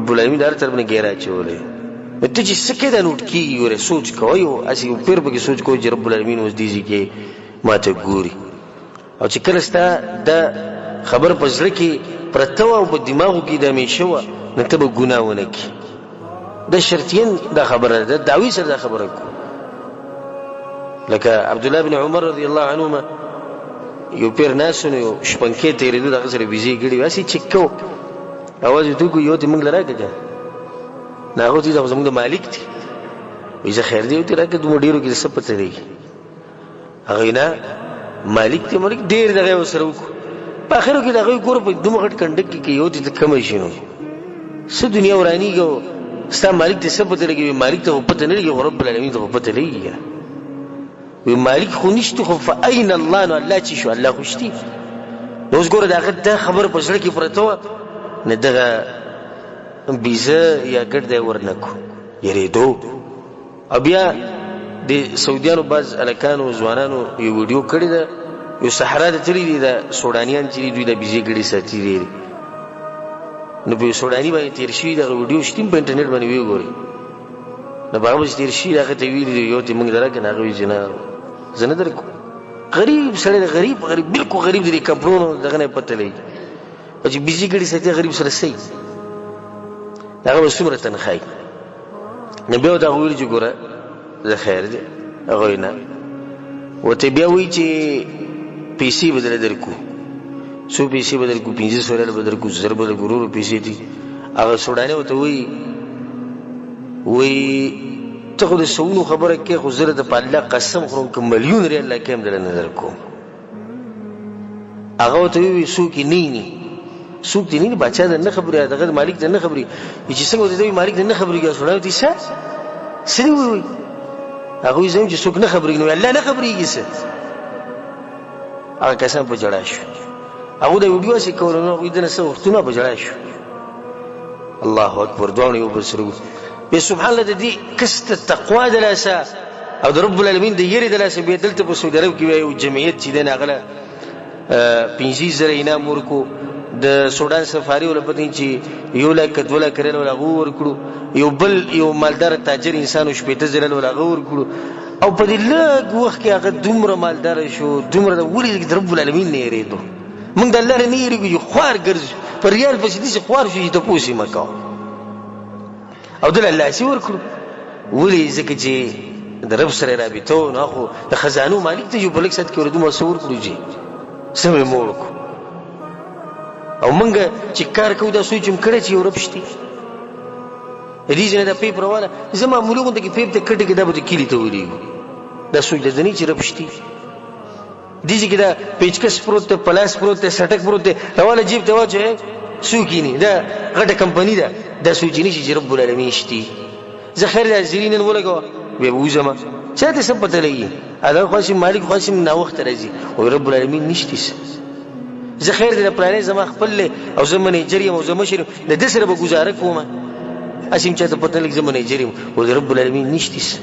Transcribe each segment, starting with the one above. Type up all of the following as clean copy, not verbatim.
رب العالمین د هر طرف نه ګیرا چولې. نو ته چې څه کوې دا نوټ کېږي. ګوره سوچ کوه، یو هسې یو پیر پکې سوچ کوه چې رب العالمین اوس دې ځای کې ما ته ګوري. او چې کله ستا دا خبره په زړه کې پرته وه او په دماغو کې دا همیشه وه، نو ته به ګناه ونه کړې. دا شرطیاً دا خبره ده، دا دعوی سره دا خبره کوو. لکه عبدالله بن عمر رضی الله عنهما یو پیر ناست نو یو شپنکی تېرېدو، د هغه سره ویزې ګړې وې، هسې چک کوو، اواز یې ورته وکړو، یو دې موږ له راکړه که نه. هغه ورته ویل، دا خو زموږ د مالک دی. وایي زه خیر دی، ورته راکړه، دومره ډېرو کې څه پته لګي. هغه نه مالک دی، مالک ډېر دغه یې ورسره وکړو. په اخرو کې د هغوی ګوره په دومره غټ کنډک کې که یو دې ته کمه شي نو څه دنیا ورانېږي او ستا مالک ته څه پته لګي؟ وایي مالک ته خو پته نه لګي، خو رب العالمین ته خو پته لګي که نه. وایي مالک خو نشته، خو فاین الله، نو الله چې شو، الله خو شتي. نو اوس ګوره د هغه دا خبره په زړه کې پرته وه، نو دغه بیزه یا ګډ دی ورنه کړو، یېرېدو. او بیا د سعودیانو بعض هلکانو ځوانانو یو ویډیو کړې ده، یو صحرا ته تللي دي، دا سوډانیان چې دي دوی د بیزې ګړې ساتي ډېرې. نو په یو سوډاني باندې تېر شوي، دغه ویډیو شته په انټرنیټ باندې ویې ګورئ. نو په هغه باندې تېر شوي، هغه ته ویلي دي یو ته موږ درکړه، نو هغه وایي چې نه زه نه درکوم. غریب سړی دی، غریب غریب بالکل غریب دی، د کپړو دغه نه یې پته لګي. او چې بیزې ګړې ساتي غریب سره څه وي، هغه به څومره تنخوا وي. نو بیا ورته هغه ویل چې ګوره زه خیر دی، هغه وایي نه. ورته بیا وایي چې پیسې به درله درکړو، څو پیسې به درکړو، 500 ریاله به درکړو، 1000 به درکړو، ورو پیسې دي. هغه سوډاني ورته وایي، وایي ته خو د سوونو خبره کوې، خو زه درته په الله قسم خورم که میلیون ریال لا کوې هم درله نه درکوم. هغه ورته وویل څوک یې نه ویني، څوک دې نه ویني، باچا در نه خبرېږي، دغه مالک در نه خبرېږي. چې څنګه ورته وایي مالک در نه خبرېږي، سړی ورته څه څه دې ووایي؟ هغه وایي زه چې څوک نه خبرېږي، نو الله نه خبرېږي څه. هغه کسان په ژړا شو، هغه د ویډیو هسې کوله، نو هغوی دنه څه وختونه په ژړا شو. الله اکبر، دواړو یو بل سره وګورو. بیا سبحان الله د دې کس ته تقوا د لاسه او د رب العالمین د یرې د لاسه بیا دلته په سعودي عرب کې بیا یو جمعیت چې دی نو هغه له 25,000 انعام ورکړو. د سوډان سفاري ولا پته چې 1 لک 2 لک ریال ولا هغه ورکړو، یو بل یو مالدار تاجر انسان 60,000 ریال ولا هغه ورکړو. او په دې لږ وخت کې هغه دومره مالدار شو، دومره د ولې د رب العالمین نه یېرېدو. موږ د الله نه نه یېرېږو چې خوار ګرځو، په ریال پسې داسې خوار شو چې تپوس یې مه کوه. او دله الله هسې ورکړو، ولې؟ ځکه چې د رب سره رابطه وه، نو خو د خزانو مالک ته چې په لږ ساعت کې ورته دومره څه ورکړو چې څه مې موړ کړو. او موږ چې کار کوو دا سوچ هم کړی چې یو رب شته. د دې ځای نه دا پیپ راواله، زه معمولي غونډه کې پیپ ته کټې کې دا به د کلي ته ولېږو، دا سوچ د نه چې رب شته. دې ځای کې دا پیچکس پروت دی، پلاس پروت دی، سټک پروت دی، راواله جیب ته واچوې، څوک یې نه، دا غټه کمپني ده، دا سوچ نه شي چې رب العالمین شته. زه خیر دی حاضري نن ولګوه، بیا به وځم، چا ته څه پته لګي؟ هغه خو هسې مالک خو هسې ناوخته راځي، وایي رب العالمین نشتي څه. زه خیر دی، پلانی زما خپل دی او زه منیجر یم او زه مشر یم، د ده سره به ګزاره کوم، هسې هم چا ته پته نه لګي زه منیجر یم، وایي رب العالمین نشتي څه.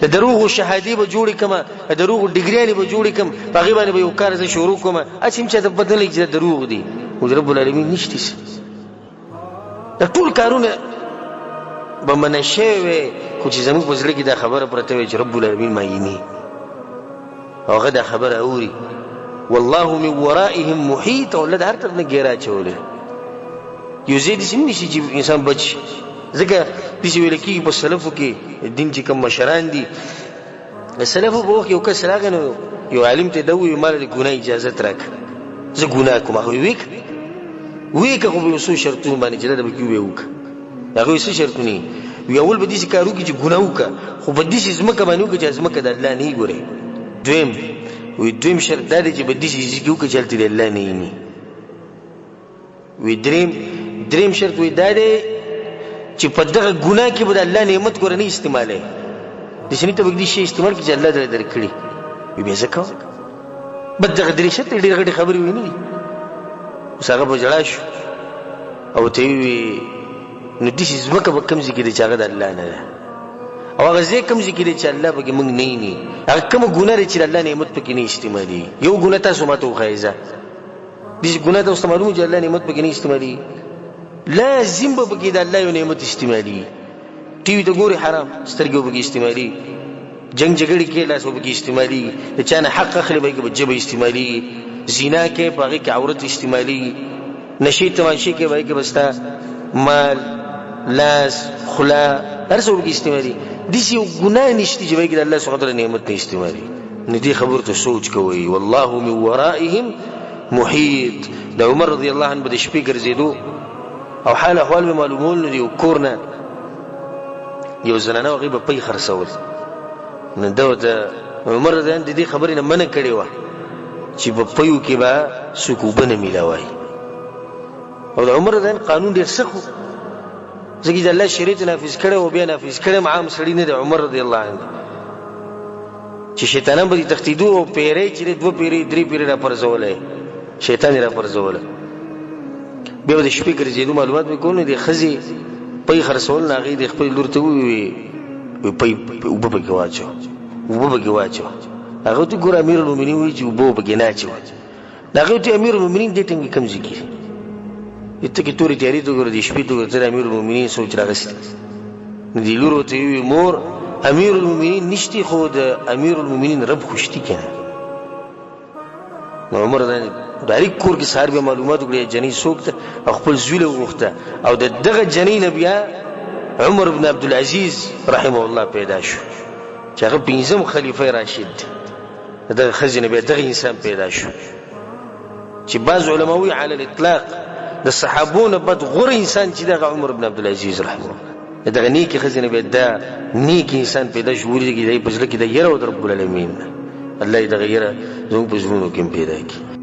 د دروغو شهادې به جوړې کړم، د دروغو ډګریانې به جوړې کړم، په هغې باندې به یو کار زه شروع کړم، هسې هم چا ته پته نه لګي چې دا دروغ دي، خو رب العالمین نشتي څه. دا ټول کارونه به منع شوی وی، خو چې زموږ په زړه کې دا خبره پرته وی چې رب العالمین ما ویني او هغه دا خبره اوري، والله من ورائهم محیط، او الله د هر طرف نه ګیره اچولی. یو ځای داسې هم نشي چې انسان بچ شي، ځکه داسې ویل کېږي په سلفو کې دین چې کوم مشران دي، د سلفو په وخت یو کس راغی نو یو عالم ته دا وویل ما له د ګناه اجازت راکړه، زه ګناه کوم. هغه ویې وکړه، ویې کړه، خو په یو څو شرطونو باندې چې دا به پکې ووایي وکړه. هغه وایي څه شرطونه یې؟ وي اول به داسې کار وکړي چې ګناه وکړه، خو په داسې ځمکه باندې وکړه چې ځمکه د الله نه وي. ګورې دویم وي دویم شرط دا دی چې په داسې ځای کې وکړه چې هلته د الله نه ویني. وی دریم شرط وی دا دی چې په دغه ګناه کې به د الله نعمت ګوره نه استعمالوې، داسې نه ته به دې شی استعمال کړې چې الله درله درکړي. وی بیا څه کوم؟ بس دغه درې شرط ډېرې غټې خبرې وي نه دي. اوس هغه په ژړا شو او ورته یې وویل نو داسې ځمکه به کوم ځای کې ده چې هغه د الله نه ده، او هغه ځای کوم ځای کې دی چې الله پکې موږ نه ویني، هغه کومه ګناه ده چې د الله نعمت پکې نه استعمالېږي. یو ګناه تاسو ما ته وښایئ، ځه داسې ګناه تاسو ته معلومه چې الله نعمت پکې نه استعمالېږي. لازم به پکې د الله یو نعمت استعمالي. ټي وي ته ګوري حرام، سترګې به پکې استعمالي، جنگ جګړې کې لاس به پکې استعمالي، د چا نه حق اخلي به کې ژبه استعمالي، زنا کې په هغې کې عورت استعمالي، نشې تماشې کې به کې به ستا مال، لاس، خوله، هر څه به پکې استعمالي. داسې یو ګناه نشته چې به کې د الله سبحانه وتعالی نعمت نه استعمالي. نو دې خبرو ته سوچ کوئ. والله من ورائهم محیط. د عمر رضی الله عنه به د شپې ګرځېدو او حال احوال به معلومول، نو د یو کور نه یو زنانه هغې به پی خرڅول. نو ده ورته عمر رضی الله عنه د دې خبرې نه منع کړې وه چې په پیو کې به څوک اوبه نه میلاوي. او د عمر رضی الله عنه قانون ډېر سخت و، ځکه چې د الله شریعت نافذ کړی او بیا نافذ کړی هم عام سړي نه دی. عمر رضی الله عنه چې شیطانان به دې تښتېدو او پیری چې دی دوه پیرې درې پیرې راپرځولی، شیطان یې راپرځولی. بیا به د شپې ګرځېدو معلومات به یې کول، نو د ښځې پی خرڅول، نو هغې د خپلې لور ته وویل پی اوبه پکې واچوه، اوبه پکې واچوه. هغه ورته ګوره امیر المؤمنین وایي چې اوبه پکې نه اچوه. د هغې ورته امیر المؤمنین دې ټیم کې کوم ځای کې دي؟ ته کې تورې تیارې ته وګوره، د شپې ته وګوره، ته د امیر المؤمنین سوچ راغستی. نو دې لور ورته وویل مور امیر المؤمنین نشتی، خو د امیر المؤمنین رب خو شتي که نه. نو عمر ډایرک کور کې سهار بیا معلومات وکړي جنۍ څوک ده، او خپل زوی له وغوښته. او د دغه جنۍ نه بیا عمر بن عبدالعزیز رحمه الله پیدا شو چې هغه پنځم خلیفه راشد دی. د دغه ښځې نه بیا دغه انسان پیدا شو چې بعض علما وایي علی الاطلاق د صحابو نه بد غوره انسان چې دغه عمر بن عبدالعزیز رحمه الله. د دغه نیکې ښځې نه بیا دا نیک انسان پیدا شو. ولیدل چې دی په زړه کې د یره او د رب العالمین نه، الله یې دغه یره زموږ په زړونو کې هم پیدا کړي.